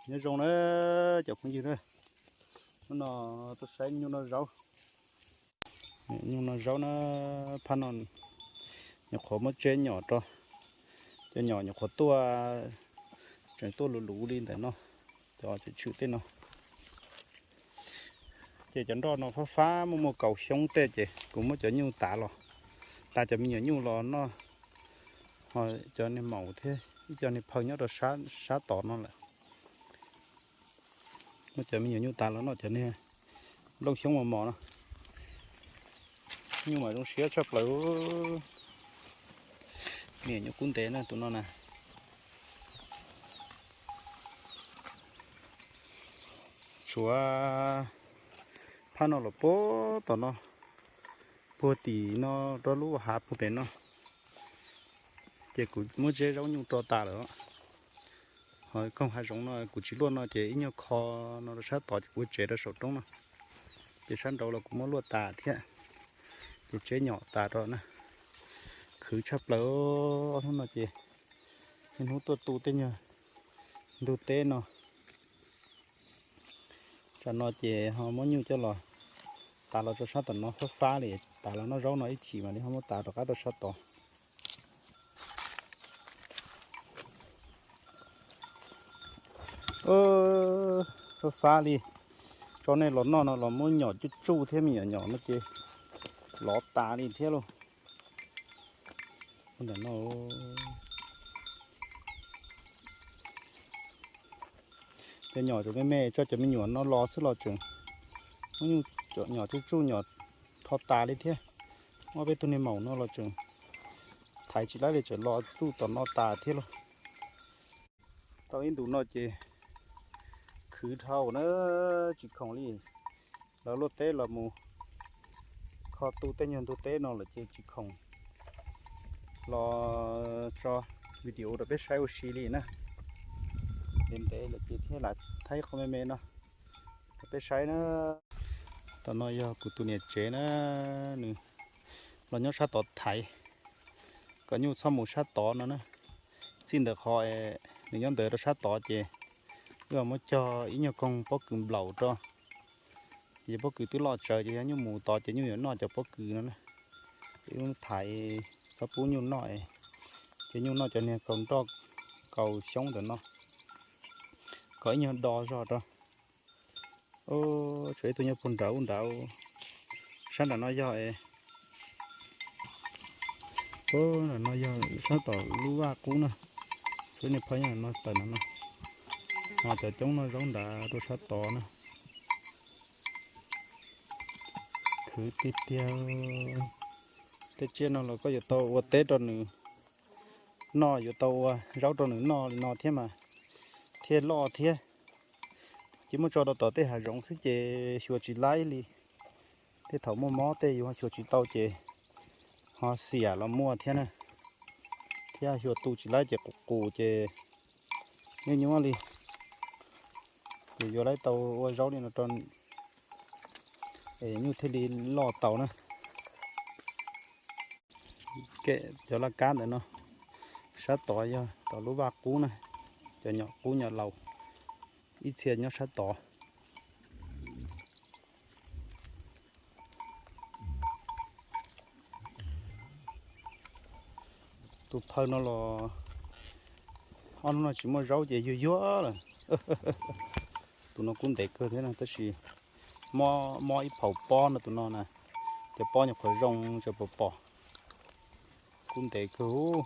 Nyob zoo na cov phooj ywg na, hnub no tuaj saib nyuj noj zaub. Nyuj noj zaub na, phab no nyuam qhuav muab tseb nyom rau, cov nyom nyuam qhuav tuaj, tseem tuaj luv luv li ntawm no, cov tshwm tshwm tej no. Ces cov nroj no fab fab muaj muaj kaus xyoob tej ces kuv muab cov nyuj tav los, tav cov me nyuam nyuj los noj. Ho cov niag maum thiab ib co niag phaw nyob rau sab tod no lawm. Muab cov me nyuam nyuj tav los noj cov niag nplooj xyoob mos mos no. Nyuj mas zoo siab tshaj plaws. Niam nyuj kub ntev na tus no na. Tshuav phab no los puag tom no, puag tim no rau lub hav puag pem no. Ces kuv muab tseb zaub nyuj rau tas lawm. Ho koog hav zoov no kuv tsis luaj no ces ib nyuag kho no rau sab tod ces kuv ua tsev rau saum roob no. Ces sab nraud los kuv muab luaj tas thiab. Ces tseb nyom tas rau na. Khwv tshaj plaws. Hnub no ces niaj hnub tuaj tu tej nyuag ntug teb no. Tsam no ces ho muab nyuj coj los tav los rau sab tom no fab fab li, tav los noj zaub no ib chim mam li ho muab tav rov qab rau sab tod. Fab fab li, tso nej los noj no los muab nyom tsuj tsuj thiab me nyuam nyom no ces lov tas li thiab lauj. Ntawm no cov nyom cov me me tso cov me nyuam no los xwb los tseem muab nyom tsuj tsuj nyom tho tas li thiab. Ob peb tug niag maum no los tseem thaiv tsis laib li tseem los tsuj tom no tas thiab lauj. Tau ib ntus no ces khwv dhau na, tsis khoom li. Lawv luaj teb los mus kho tu tej nyuag ntug teb no lawm ces tsis khoom los tso video rau peb saib ua si li na. Ntev ntev lawm ces thiaj lam thaij qhov me me no rau peb saib na. Tam no yog kuv tus niam tsev na, nws los nyob sab tod thaiv kom nyuj txhob mus sab tod no na. Txij ntawm qhov nws nyob ntawd rau sab tod ces wb muab cog ib nyuag koog pob kws nplaum rau. Ces pob kws twb loj tsawv ces yog nyuj mus tod ces nyuj yuav noj cov pob kws no na. Ces wb thaiv txhob pub nyuj noj, ces nyuj noj cov niag kaus nroj kaus xyoob ntawm no kom ib nyuag do zog rau. Tshuav ib tug nyob puag nrad ub nrad. Sab nram no yog, nram no yog sab tom lub vaj qub na. Tshuav niag phaj nyob no tawm no no. Ho cov coob noj zaub nrad rau sab tod na. Khwv tiag tiag. Tej tsiaj no los koj yuav tau ua teb rau nws noj, yuav tau ua zaub rau nws noj li no thiab mas thiaj loj thiab. Ces muab tso rau tom tej hav zoov xwb ces xyuas tsis laib li. Tej thaum muaj mob tej yus ho xyuas tsis tau ces ho xiam los muaj thiab na. Thiab xyuas tu tsis laib ces qus qus ces nyuaj nyuaj li. Ces yuav laib tau ua zaub li no rau es nyuj thiaj li loj tau na. Kev cov laj kab ntawm no, sab tod yog tom lub vaj qub na, cov nyom qub nyom laus ib txhia nyob sab tod. Tus phaj no los ob hnub no tsis muaj zaub ces yuag yuag lawm. Tus no kuj ntev kawg thiab na, tab sis mob ib phaum pob no, tus no na, cov pob nyuam qhuav zoo tsis pom pom. Kuj ntev kawg.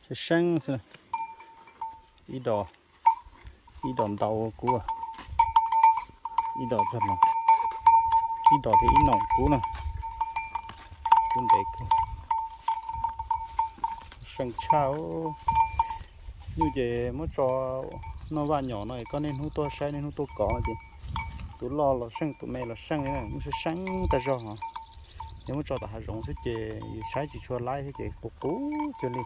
Seeb seeb xwb. Ib dos, ib dos ntau kub, ib dos, ib dos thiab ib noom kub na. Kuj ntev kawg. Seej tshaj. Nyuj ces muab tso noj vaj nyom no es koj niaj hnub tuaj saib niaj hnub tuaj kov no ces tus loj los seej tus me los seej li na, nyuj seej seej tag zog os. Yog muab tso tom hav zoov xwb ces yus saib tsis tshua laib thiab ces qus qus cuag li.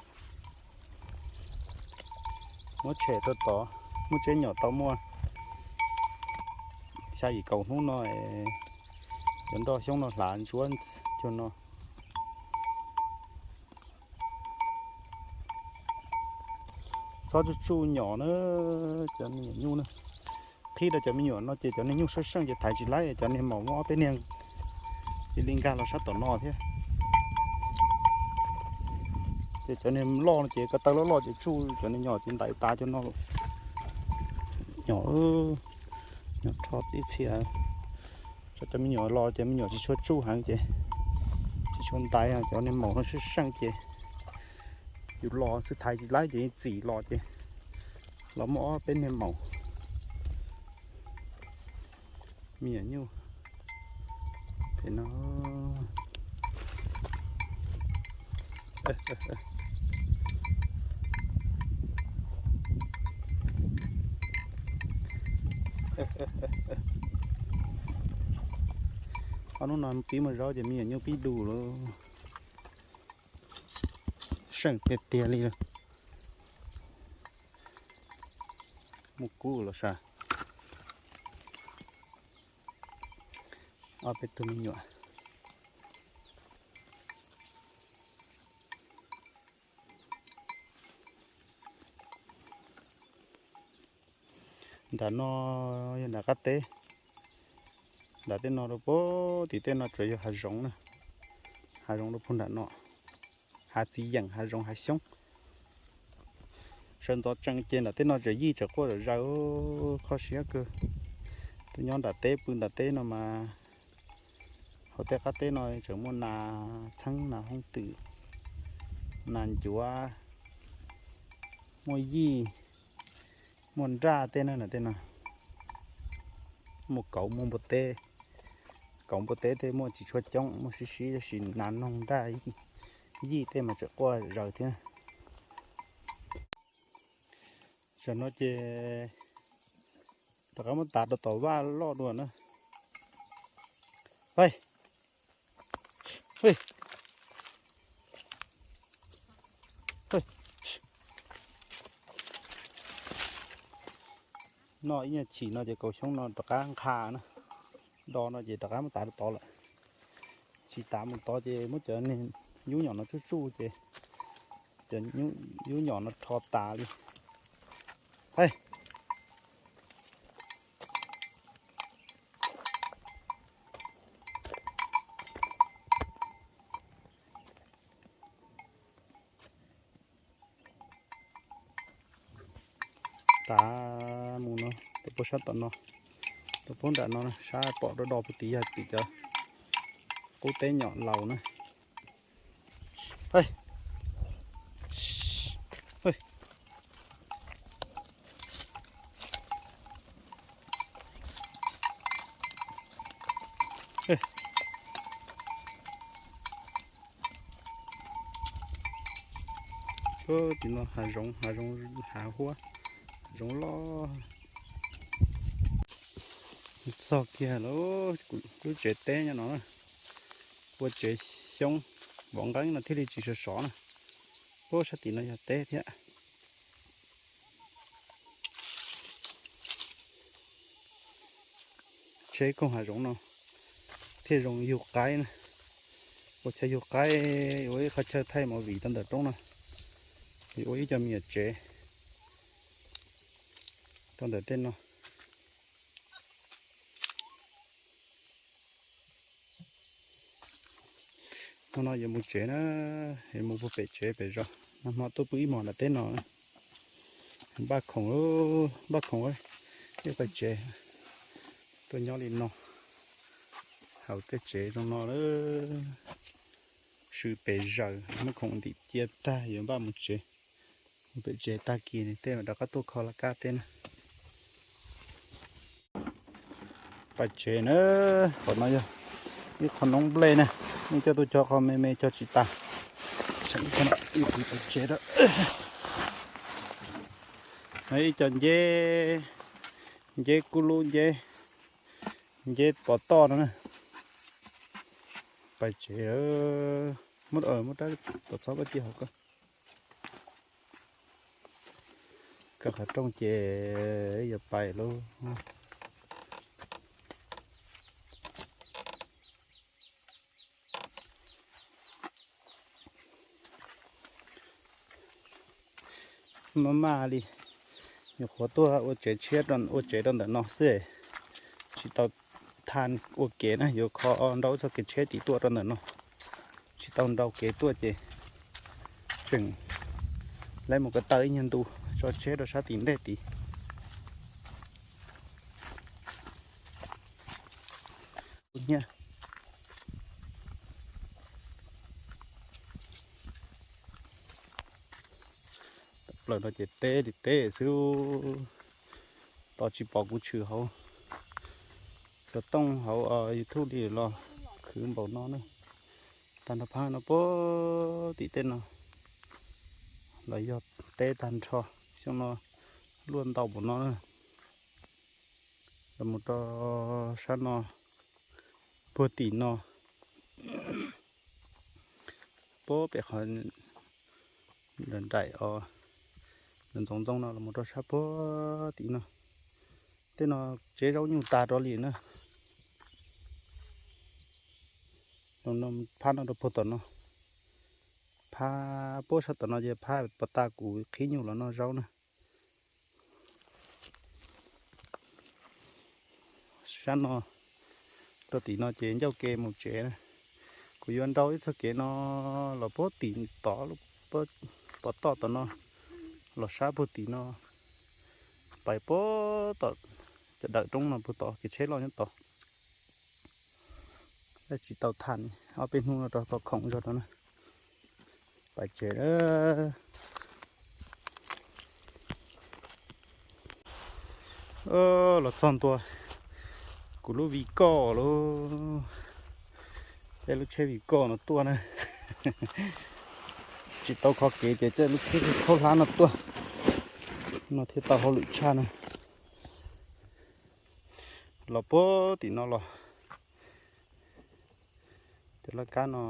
Muab tshem rau tod, muab tseb nyom tau muaj xya yim kaum hnub no, cov nroj xyoob no hlav ntsuab cuag no. Txhob tsuj tsuj nyom na, cov me nyuam nyuj na. Qhib rau cov me nyuam no ces cov niag nyuj seej seej ces thaiv tsis laib, cov niag maum muaj ob peb niag ces li nkag los sab tom no thiab. Ces cov niag loj no ces ko taw loj loj ces tsuj, cov niag nyom ces ntais tas cov no lawm. Nyom, nyom rho tib txhia. Tso cov me nyuam los ces me nyuam tsis tshua tsuj heev ces tsis tshua ntais, cov niag maum no seej seej ces yus los xwb thaiv tsis laib ces txim los ces los muaj ob peb niag maum. Me nyuam nyuj, ces no. Ob hnub no pib muaj zaub ces me nyuam nyuj pib du lawm. Seej tiag tiag li lawm. Muaj kub los sav. Ob peb tug me nyuam. Nram no yog nram qab teb. Nram tej no rau puag tim tej no tsuas yog hav zoov na. Hav zoov rau puag nram no. Hav txiv yeem, hav zoov, hav xyoob. Sawv ntxov tsees ces nram tej no tseem yij tseem quaj zom zaws, kho siab kawg. Tuaj nyob nram teb pw nram teb no mas, hauv tej qab teb no tseem muaj nas txheeb, nas hooj twm, nas ncuav, muaj yij, muaj nraj tej na, nram tej no. Muaj kauv, muaj npua teb. Kauv npua teb tej muaj tsis tshua coob, muaj sib sib, tab sis nas noog nraj yij tej mas tseem quaj zaws thiab. Tam no ces rov qab muab tav rau tom vaj loj dua na. Noj ib nyuag chim no ces kaus xyoob no rov qab nqha na. Do no ces rov qab muab tav rau tod lawm. Tsis tav mus tod ces muab cov niag yub nyom no tsuj tsuj ces cov yub nyom no rho tas li. Hais. Tav mus no, rau puag sab tom no, rau puag nram no, sab pom do do puag tid yog tim cov qub teb nyom laus na. Tim no hav zoov, hav zoov, hav huab, hav zoov loj. Txog kiag lub tsev teb nyob no, ua tsev xyoob vov nqeeb no thiaj li tsis sov sov na. Ub, sab tim no yog teb thiab. Tsheb koog hav zoov no thiaj zoo yug qaib na. Ua chaw yug qaib, ua ib qhov chaw thaij movie rau ntawm roob no, ua ib co me nyuam tsev rau ntawm tej no. Hnub no yuav mus tsev na, yuav mus puag pem tsev pem zos. Nag hmo tuaj pw ib hmos nram teb no, npaj khoom, npaj khoom ib pawg tsev tuaj nyob li no. Hauv tej tsev zoo no lawm, swm pes zaws, muab khoom ntim cia tag yuav npaj mus tsev. Mus pem tsev tag kis tej mam rov qab tuaj kho laj kab tej na. Pais tsev na, qhov no yog ib qho noob nplej na, nej coj tuaj cog qhov me me cog tsis tas. Tseem ib qho no ib qho pais tsev rau. Ib co nceb, nceb kub lub nceb, nceb pov toj no na. Pais tsev, muab rab tom txhob koj cia hauv koj. Koj qhov rooj ces yuav pais lauj. Maj maj li, nyuam qhuav tuaj ua tsev tshiab, ua tsev rau ntawm no xwb, tsis tau tha ua kev na, yuav kho nrau txoj kev tsheb tim tuaj rau ntawm no, tsis tau nrau kev tuaj ces tseem laib mus ko taw ib nyuag ntu tso tsheb rau sab tim ntej tid. Plaws no ces teb li teb xwb, tos tsis pom kuv tshwm hauv xov tooj hauv YouTube li los khwv npaum no na. Tag nrho phab no puag tim tej no los yog teb tag nrho, xyoo no luaj ntau npaum no na. Los mus rau sab no, puag tim no, puag pem qhov nraim os, ntxoov ntxoo no los mus rau sab puag tim no. Tej no tsev zaub nyuj tas rov li na. Phab no rau puag tom no, phab puab sab tom no ces phab pov tas kuv qhib nyuj los noj zaub na. Sab no rau tim no ces ncauj ke mus tsev na. Kuv yuav nrau ib txoj kev no los puag tim tod, pov toj tom no los sab puag tim no, pais puag tom cov dawm roob no puag tod, kev tsheb loj nyob tod. Tsis tau tham, ob peb hnub no rau tau khoom zog rau na. Pais tsev. Los txog ntua kuv lub vi koj lauj, caij lub tsheb vi koj no tuaj na. Tsis tau kho kev ces caij lub tsheb khaub hlab no tuaj no thiaj tau hauj lwm tshaj na. Los puag tim no los, cov laj kab no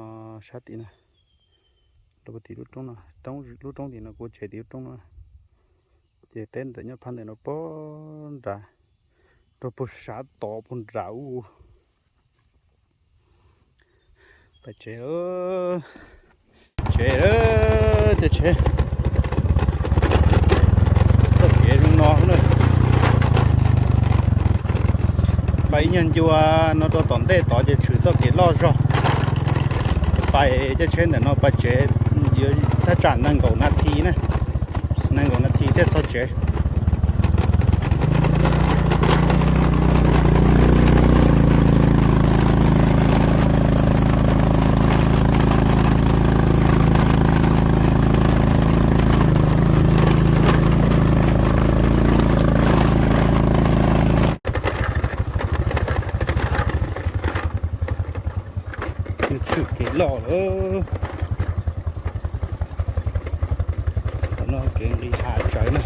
sab tim na, rau puag tim lub roob no, lub roob tim no kuv tsev tim lub roob no, ces teb ntawm nyob phab ntawm no puag nrad, rau puag sab tod puag nrad ub. Pais tsev, tsev, tsev, tsev. Txoj kev zoo no na. Pais ib nyuag ncua no rau tom ntej tod ces tshwm txoj kev loj zog. Pais caij tsheb ntawm no pais tsev yuav thaj tsam nees nkaum nas this na, nees nkaum nas this thiaj txog tsev. Tshwm kev loj lawm. Qhov no kev nqis hav tsawv na.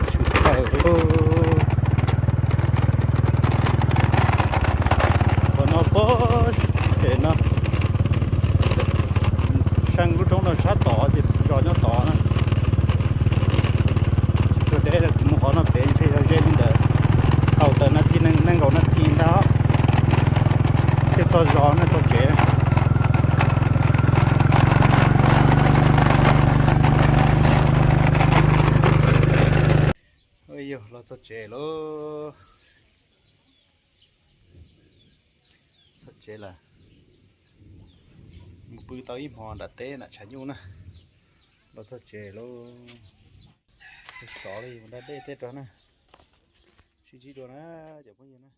Tshwm tawm. Qhov no pob, ces no seej lub roob no sab tod ces zos nyob tod na. Tsis tshua deb, kuv mus qhov no pem ntshe yog ze li ntawd, tau tawm nas this, nees nkaum nas this ntag thiaj txog zos na, txog tsev. Yog los txog tsev lauj. Txog tsev lawm. Mus pw tau ib hmo nram teb nram tshav nyuj na. Los txog tsev lauj. Xov li mus da dej tej rau na. Sib ntsib dua na cov phooj ywg na.